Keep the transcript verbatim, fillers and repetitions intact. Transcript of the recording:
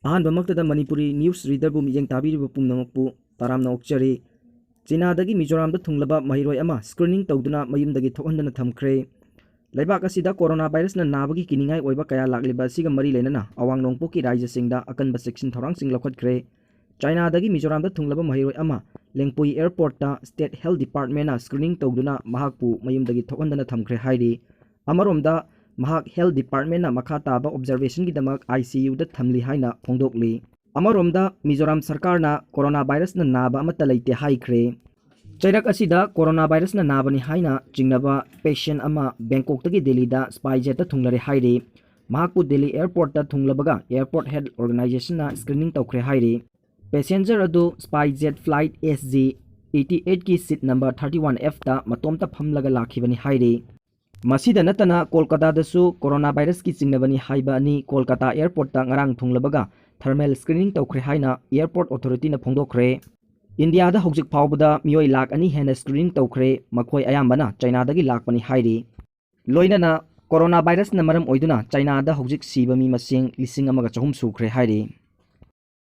ꯑꯍꯥꯟꯕꯃꯛꯇꯗ Manipuri news readerꯕꯨ ꯃꯤꯠꯌꯦꯡ ꯇꯥꯕꯤꯔꯤꯕ ꯄꯨꯝꯅꯃꯛꯄꯨ ꯇꯔꯥꯝꯅ ꯑꯣꯛꯆꯔꯤ꯫ ꯆꯤꯅꯥꯗꯒꯤ ꯃꯤꯖꯣꯔꯥꯝꯗ ꯊꯨꯡꯂꯕ ꯃꯍꯩꯔꯣꯏ ꯑꯃ screening ꯇꯧꯗꯨꯅ ꯃꯌꯨꯝꯗꯒꯤ ꯊꯣꯛꯍꯟꯗꯅ ꯊꯝꯈ꯭ꯔꯦ꯫ ꯂꯩꯕꯥꯛ ꯑꯁꯤꯗ corona virusꯅ ꯅꯥꯕꯒꯤ ꯀꯤꯅꯤꯡꯉꯥꯏ ꯑꯣꯏꯕ ꯀꯌꯥ ꯂꯥꯛꯂꯤꯕ ꯑꯁꯤꯒ ꯃꯔꯤ ꯂꯩꯅꯅ ꯑꯋꯥꯡ ꯅꯣꯡꯄꯣꯛꯀꯤ ꯔꯥꯖ꯭ꯌꯁꯤꯡꯗ ꯑꯀꯟꯕ ꯆꯦꯛꯁꯤꯟ ꯊꯧꯔꯥꯡꯁꯤꯡ ꯂꯧꯈꯠꯈ꯭ꯔꯦ꯫ ꯆꯥꯏꯅꯥꯗꯒꯤ ꯃꯤꯖꯣꯔꯥꯝꯗ ꯊꯨꯡꯂꯕ ꯃꯍꯩꯔꯣꯏ ꯑꯃ ꯂꯦꯡꯄꯨꯏ airportꯇ State Health Departmentꯅ screening ꯇꯧꯗꯨꯅ ꯃꯍꯥꯛꯄꯨ ꯃꯌꯨꯝꯗꯒꯤ ꯊꯣꯛꯍꯟꯗꯅ ꯊꯝꯈ꯭ꯔꯦ ꯍꯥꯏꯔꯤ꯫ ꯑꯃꯔꯣꯝꯗ, ꯃꯍꯥꯛ Health Departmentꯅ ꯃꯈꯥ ꯇꯥꯕ observationꯒꯤꯗꯃꯛ ICUꯗ ꯊꯝꯂꯤ ꯍꯥꯏꯅ ꯐꯣꯡꯗꯣꯛꯂꯤ꯫ ꯑꯃꯔꯣꯝꯗ, ꯃꯤꯖꯣꯔꯥꯝ ꯁꯔꯀꯥꯔꯅ corona virusꯅ ꯅꯥꯕ ꯑꯃꯠꯇ ꯂꯩꯇꯦ ꯍꯥꯏꯈ꯭ꯔꯦ꯫ ꯆꯩꯔꯛ ꯑꯁꯤꯗ corona virusꯅ ꯅꯥꯕꯅꯤ ꯍꯥꯏꯅ ꯆꯤꯡꯅꯕ patient ꯑꯃ ꯕꯦꯡꯀꯣꯛꯇꯒꯤ ꯗꯦꯜꯂꯤꯗ SpiceJetꯇ ꯊꯨꯡꯂꯔꯦ ꯍꯥꯏꯔꯤ꯫ ꯃꯍꯥꯛꯄꯨ ꯗꯦꯜꯂꯤ airportꯇ ꯊꯨꯡꯂꯕꯒ Airport Health Organizationꯅ screening ꯇꯧꯈ꯭ꯔꯦ ꯍꯥꯏꯔꯤ꯫ Passenger ꯑꯗꯨ SpiceJet flight SG eighty eightꯀꯤ seat number thirty one Fꯇ ꯃꯇꯣꯝꯇ ꯐꯝꯂꯒ ꯂꯥꯛꯈꯤꯕꯅꯤ ꯍꯥꯏꯔꯤ꯫ ꯃꯁꯤꯗ ꯅꯠꯇꯅ ꯀꯣꯜꯀꯇꯥꯗꯁꯨ corona virusꯀꯤ ꯆꯤꯡꯅꯕꯅꯤ ꯍꯥꯏꯕ ꯑꯅꯤ ꯀꯣꯜꯀꯇꯥ airportꯇ ꯉꯔꯥꯡ ꯊꯨꯡꯂꯕꯒ thermal screening ꯇꯧꯈ꯭ꯔꯦ ꯍꯥꯏꯅ airport authorityꯅ ꯐꯣꯡꯗꯣꯛꯈ꯭ꯔꯦ꯫ ꯏꯟꯗꯤꯌꯥꯗ ꯍꯧꯖꯤꯛ ꯐꯥꯎꯕꯗ ꯃꯤꯑꯣꯏ ꯂꯥꯈ ꯑꯅꯤ ꯍꯦꯟꯅ screening ꯇꯧꯈ꯭ꯔꯦ, ꯃꯈꯣꯏ ꯑꯌꯥꯝꯕꯅ ꯆꯥꯏꯅꯥꯗꯒꯤ ꯂꯥꯛꯄꯅꯤ ꯍꯥꯏꯔꯤ꯫ ꯂꯣꯏꯅꯅ corona virusꯅ ꯃꯔꯝ ꯑꯣꯏꯗꯨꯅ ꯆꯥꯏꯅꯥꯗ ꯍꯧꯖꯤꯛ ꯁꯤꯕ ꯃꯤ ꯃꯁꯤꯡ ꯂꯤꯁꯤꯡ ꯑꯃꯒ ꯆꯍꯨꯝ ꯁꯨꯈ꯭ꯔꯦ ꯍꯥꯏꯔꯤ꯫